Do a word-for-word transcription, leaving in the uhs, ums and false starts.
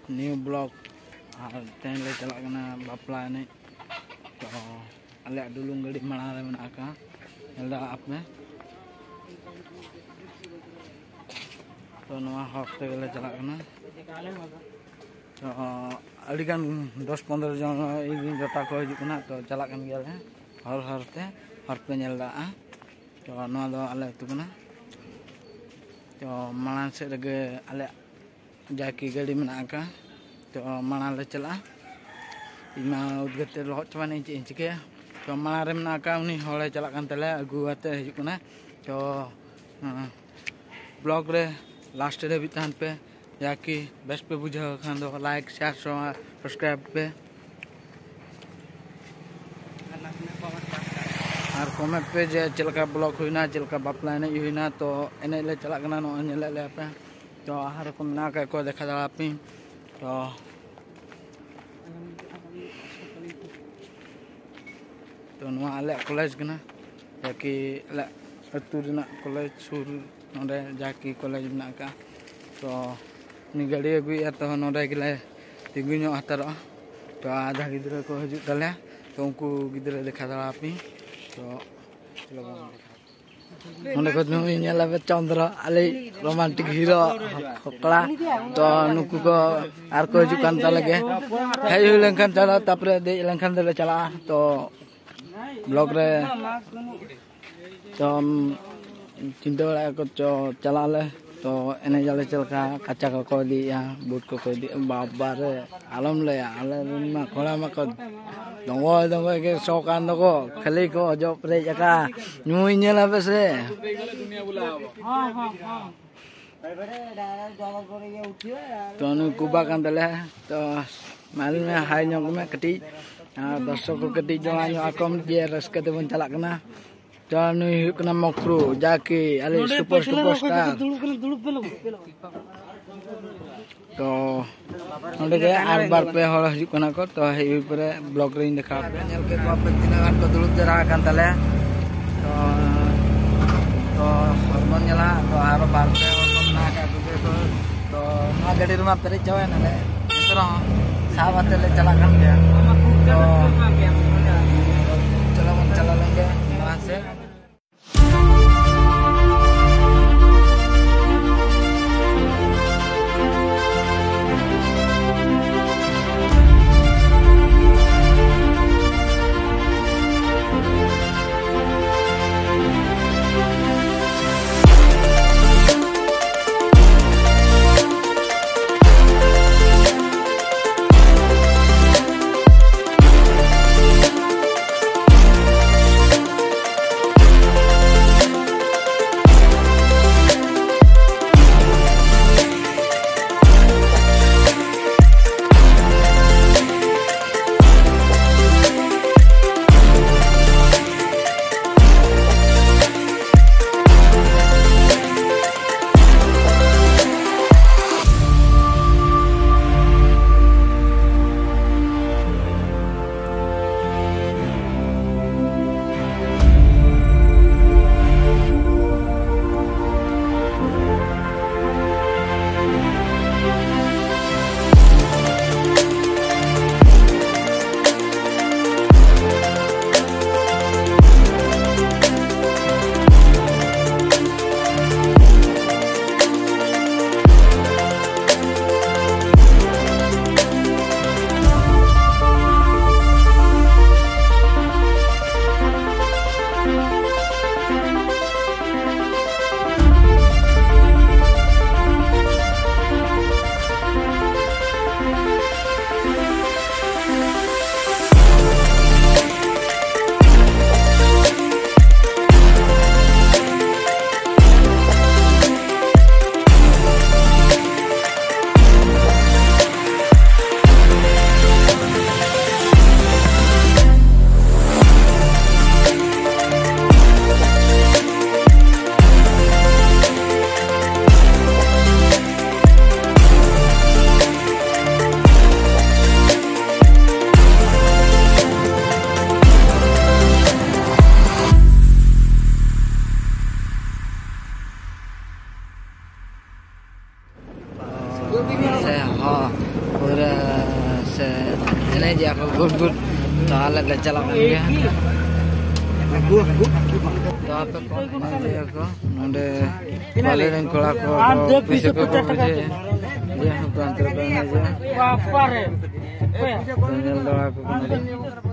New vlog, ᱟᱨ ᱛᱮᱦᱮᱧ ᱞᱮ ᱪᱟᱞᱟᱜ ᱠᱟᱱᱟ ᱵᱟᱯᱞᱟ ᱮᱱᱮᱡ᱾ ᱛᱚ ᱟᱞᱮᱭᱟᱜ ᱰᱩᱞᱩᱝ ᱜᱟᱹᱰᱤ ᱢᱟᱲᱟᱝ ᱨᱮ ᱢᱮᱱᱟᱜ ᱟᱠᱟᱫ, ᱧᱮᱞ ᱫᱟᱲᱮᱭᱟᱜ ᱟᱯᱮ᱾ ᱛᱚ ᱱᱚᱣᱟ ᱦᱚᱨ ᱛᱮᱜᱮ ᱞᱮ ᱪᱟᱞᱟᱜ ᱠᱟᱱᱟ᱾ ᱛᱚ ᱟᱹᱰᱤᱜᱟᱱ ᱫᱚᱥ ᱯᱚᱱᱨᱚ ᱡᱚᱱ ᱤᱧ ᱡᱚᱴᱟ ᱠᱚ ᱦᱤᱡᱩᱜ ᱠᱟᱱᱟ, ᱛᱚ ᱪᱟᱞᱟᱜ ᱠᱟᱱ ᱜᱮᱭᱟᱞᱮ ᱦᱚᱨ ᱦᱚᱨ ᱛᱮ, ᱦᱚᱨ ᱯᱮ ᱧᱮᱞ ᱫᱟᱲᱮᱭᱟᱜᱼᱟ᱾ ᱛᱚ ᱱᱚᱣᱟ ᱫᱚ ᱟᱞᱮ ᱟᱹᱛᱩ ᱠᱟᱱᱟ᱾ ᱛᱚ ᱢᱟᱲᱟᱝ ᱥᱮᱫ ᱨᱮᱜᱮ ᱟᱞᱮᱭᱟᱜ ᱡᱟᱦᱟᱸ ᱠᱤ ᱜᱟᱹᱰᱤ ᱢᱮᱱᱟᱜ ᱟᱠᱟᱫ, ᱛᱚ ᱢᱟᱲᱟᱝ ᱞᱮ ᱪᱟᱞᱟᱜᱼᱟ᱾ ᱤᱧ ᱢᱟ ᱩᱫᱽᱜᱟᱹᱨ ᱛᱮ ᱞᱚᱦᱚᱫ ᱪᱟᱵᱟᱭᱮᱱᱟᱹᱧ, ᱪᱮᱫ ᱤᱧ ᱪᱤᱠᱟᱹᱭᱟ? ᱛᱚ ᱢᱟᱲᱟᱝ ᱨᱮ ᱢᱮᱱᱟᱜ ᱟᱠᱟᱫ ᱩᱱᱤ ᱦᱚᱲᱮ ᱪᱟᱞᱟᱜ ᱠᱟᱱ ᱛᱟᱞᱮᱭᱟ, ᱟᱹᱜᱩ ᱟᱛᱮ ᱦᱤᱡᱩᱜ ᱠᱟᱱᱟ᱾ ᱛᱚ ᱵᱞᱚᱜ ᱨᱮ ᱞᱟᱥᱴ ᱫᱷᱟᱹᱵᱤᱡ ᱛᱟᱦᱮᱱ ᱯᱮ, ᱡᱟᱦᱟᱸ ᱠᱤ ᱵᱮᱥ ᱯᱮ ᱵᱩᱡᱷᱟᱹᱣ ᱠᱷᱟᱱ ᱫᱚ ᱞᱟᱭᱤᱠ, ᱥᱮᱭᱟᱨ, ᱥᱟᱵᱥᱠᱨᱟᱭᱤᱵ ᱯᱮ᱾ ᱟᱨ ᱠᱚᱢᱮᱱᱴ ᱯᱮ ᱡᱮ ᱪᱮᱫ ᱞᱮᱠᱟ ᱵᱞᱚᱜ ᱦᱩᱭᱱᱟ, ᱪᱮᱫ ᱞᱮᱠᱟ ᱵᱟᱯᱞᱟ ᱮᱱᱮᱡ ᱦᱩᱭᱱᱟ᱾ ᱛᱚ ᱮᱱᱮᱡ ᱞᱮ ᱪᱟᱞᱟᱜ ᱠᱟᱱᱟ, ᱱᱚᱜᱼᱚᱭ ᱧᱮᱞᱮᱫ ᱞᱮᱭᱟ ᱯᱮ᱾ ᱛᱚ ᱟᱦᱟᱨ ᱨᱮᱠᱚ ᱢᱮᱱᱟᱜ ᱟᱠᱟᱫ ᱠᱚᱣᱟ, ᱫᱮᱠᱷᱟ ᱫᱟᱲᱮ ᱟᱯᱮ᱾ ᱛᱚ ᱛᱚ ᱱᱚᱣᱟ ᱟᱞᱮᱭᱟᱜ ᱠᱚᱞᱮᱡᱽ ᱠᱟᱱᱟ, ᱡᱟᱠᱤ ᱟᱞᱮ ᱟᱹᱛᱩ ᱨᱮᱱᱟᱜ ᱠᱚᱞᱮᱡᱽ ᱥᱩᱨ, ᱱᱚᱰᱮ ᱡᱟᱠᱤ ᱠᱚᱞᱮᱡᱽ ᱢᱮᱱᱟᱜ ᱟᱠᱟᱫᱼᱟ᱾ ᱛᱚ ᱩᱱᱤ ᱜᱟᱹᱰᱤ ᱟᱹᱜᱩᱭᱮᱫᱼᱟ, ᱛᱚ ᱱᱚᱰᱮ ᱜᱮᱞᱮ ᱛᱤᱸᱜᱩ ᱧᱚᱜ ᱦᱟᱛᱟᱲᱚᱜᱼᱟ᱾ ᱛᱚ ᱟᱫᱷᱟ ᱜᱤᱫᱽᱨᱟᱹ ᱠᱚ ᱦᱤᱡᱩᱜ ᱛᱟᱞᱮᱭᱟ, ᱛᱚ ᱩᱱᱠᱩ ᱜᱤᱫᱽᱨᱟᱹ ᱫᱮᱠᱷᱟ ᱫᱟᱲᱮ ᱟᱯᱮ᱾ ᱛᱚ ᱪᱚᱞᱚ ᱵᱚᱱ ᱫᱮᱠᱷᱟ᱾ ᱱᱚᱰᱮ ᱠᱚ ᱱᱩᱭ ᱧᱮᱞ ᱟᱯᱮ ᱪᱚᱱᱫᱨᱚ, ᱟᱞᱮ ᱨᱳᱢᱟᱱᱴᱤᱠ ᱦᱤᱨᱳ ᱠᱚᱲᱟ᱾ ᱛᱚ ᱱᱩᱠᱩ ᱠᱚ ᱟᱨ ᱠᱚ ᱦᱤᱡᱩᱜ ᱠᱟᱱ ᱛᱟᱞᱮ ᱜᱮ᱾ ᱦᱮᱡ ᱦᱩᱭ ᱞᱮᱱᱠᱷᱟᱱ ᱪᱟᱞᱟᱜ, ᱛᱟᱨᱯᱚᱨᱮ ᱫᱮᱡ ᱞᱮᱱᱠᱷᱟᱱ ᱫᱚᱞᱮ ᱪᱟᱞᱟᱜᱼᱟ᱾ ᱛᱚ ᱵᱞᱚᱜ ᱨᱮ ᱛᱚ ᱪᱤᱱᱛᱟᱹ ᱵᱟᱲᱟᱭᱟ ᱠᱚ, ᱪᱚ ᱪᱟᱞᱟᱜ ᱟᱞᱮ᱾ ᱛᱚ ᱮᱱᱮᱡ ᱟᱞᱮ ᱪᱮᱫ ᱞᱮᱠᱟ, ᱠᱟᱪᱟ ᱠᱚᱠᱚ ᱤᱫᱤᱭᱮᱫᱼᱟ, ᱵᱩᱴ ᱠᱚᱠᱚ ᱤᱫᱤᱭᱮᱫᱼᱟ, ᱵᱟᱵᱟ ᱨᱮ ᱟᱞᱚᱢ ᱞᱟᱹᱭᱟ, ᱟᱞᱮ ᱨᱮᱱ ᱢᱟ ᱠᱚᱲᱟ ᱢᱟᱠᱚ ᱫᱚᱸᱜᱚᱭ ᱫᱚᱸᱜᱚᱭ ᱜᱮ ᱥᱚ ᱠᱟᱱ ᱫᱚᱠᱚ, ᱠᱷᱟᱹᱞᱤ ᱠᱚ ᱚᱡᱚᱜ ᱯᱮᱨᱮᱡ ᱟᱠᱟᱫᱼᱟ᱾ ᱧᱩᱭ ᱧᱮᱞ ᱟᱯᱮ ᱥᱮ᱾ ᱛᱚ ᱱᱩᱭ ᱠᱩᱵᱟ ᱠᱟᱱ ᱛᱟᱞᱮᱭᱟ᱾ ᱛᱚ ᱢᱟᱞᱤ ᱢᱮ, ᱦᱟᱭ ᱧᱚᱜ ᱢᱮ ᱠᱟᱹᱴᱤᱡ, ᱟᱨ ᱫᱚᱨᱥᱚᱠ ᱠᱚ ᱠᱟᱹᱴᱤᱡ ᱡᱚᱲᱟ ᱧᱚᱜ ᱟᱠᱚᱢ ᱡᱮ ᱨᱟᱹᱥᱠᱟᱹ ᱛᱮᱵᱚᱱ ᱪᱟᱞᱟᱜ ᱠᱟᱱᱟ᱾ ᱛᱚ ᱱᱩᱭ ᱦᱩᱭᱩᱜ ᱠᱟᱱᱟ ᱢᱚᱠᱨᱩ, ᱡᱟᱠᱤ ᱟᱞᱮ ᱥᱩᱯᱟᱨ ᱥᱩᱯᱟᱨ ᱥᱴᱟᱨ᱾ ᱫᱩᱲᱩᱵ ᱵᱮᱱ, ᱫᱩᱲᱩᱵ ᱵᱮᱱ᱾ ᱛᱚ ᱱᱚᱸᱰᱮ ᱜᱮ ᱟᱨ ᱵᱟᱨ ᱯᱮ ᱦᱚᱲ ᱦᱤᱡᱩᱜ ᱠᱟᱱᱟ ᱠᱚ, ᱛᱚ ᱦᱮᱡ ᱦᱩᱭ ᱯᱚᱨᱮ ᱵᱞᱚᱜ ᱨᱮᱧ ᱫᱮᱠᱷᱟᱣ ᱟᱯᱮᱭᱟ᱾ ᱧᱮᱞ ᱠᱮᱫ ᱠᱚᱣᱟ ᱯᱮ ᱛᱤᱱᱟᱹᱜ ᱜᱟᱱ ᱠᱚ ᱫᱩᱲᱩᱵ ᱡᱟᱣᱨᱟ ᱟᱠᱟᱱ ᱛᱟᱞᱮᱭᱟ᱾ ᱛᱚ ᱛᱚ ᱦᱚᱲᱢᱚ ᱧᱮᱞᱟ, ᱛᱚ ᱟᱨᱚ ᱵᱟᱨ ᱯᱮ ᱦᱚᱲ ᱠᱚ ᱢᱮᱱᱟᱜ ᱟᱠᱟᱫ ᱠᱚᱜᱮ ᱠᱚ᱾ ᱛᱚ ᱱᱚᱣᱟ ᱜᱟᱹᱰᱤ ᱨᱮᱢᱟ ᱯᱮᱨᱮᱡ ᱪᱟᱵᱟᱭᱮᱱᱟᱞᱮ᱾ ᱛᱚᱨᱟ ᱦᱚᱸ ᱥᱟᱵ ᱟᱛᱮ ᱞᱮ ᱪᱟᱞᱟᱜ ᱠᱟᱱ ᱜᱮᱭᱟ᱾ ᱛᱚ ᱪᱚᱞᱚ ᱵᱚᱱ ᱪᱟᱞᱟᱣ ᱞᱮᱱ ᱜᱮ ᱢᱟᱲᱟᱝ ᱥᱮᱫ᱾ ᱦᱮᱸ, ᱡᱮ ᱟᱠᱚ ᱜᱩᱰ ᱜᱩᱰ, ᱛᱟᱦᱚᱞᱮ ᱞᱮ ᱪᱟᱞᱟᱜ ᱠᱟᱱ ᱜᱮᱭᱟ᱾ ᱛᱚ ᱟᱯᱮ ᱠᱚ ᱮᱱᱮᱡ ᱜᱮᱭᱟ ᱠᱚ ᱱᱚᱸᱰᱮ, ᱵᱟᱞᱮ ᱨᱮᱱ ᱠᱚᱲᱟ ᱠᱚ, ᱠᱚ ᱯᱩᱭᱥᱟᱹ ᱠᱚᱠᱚ ᱵᱩᱡᱷᱟᱹᱣᱮᱫᱼᱟ᱾ ᱡᱮ ᱦᱚᱸ ᱯᱨᱟᱱᱛᱚ ᱨᱮᱠᱚ ᱮᱱᱮᱡᱟ᱾ ᱧᱮᱞ ᱵᱟᱲᱟ ᱠᱚ ᱠᱟᱱᱟ᱾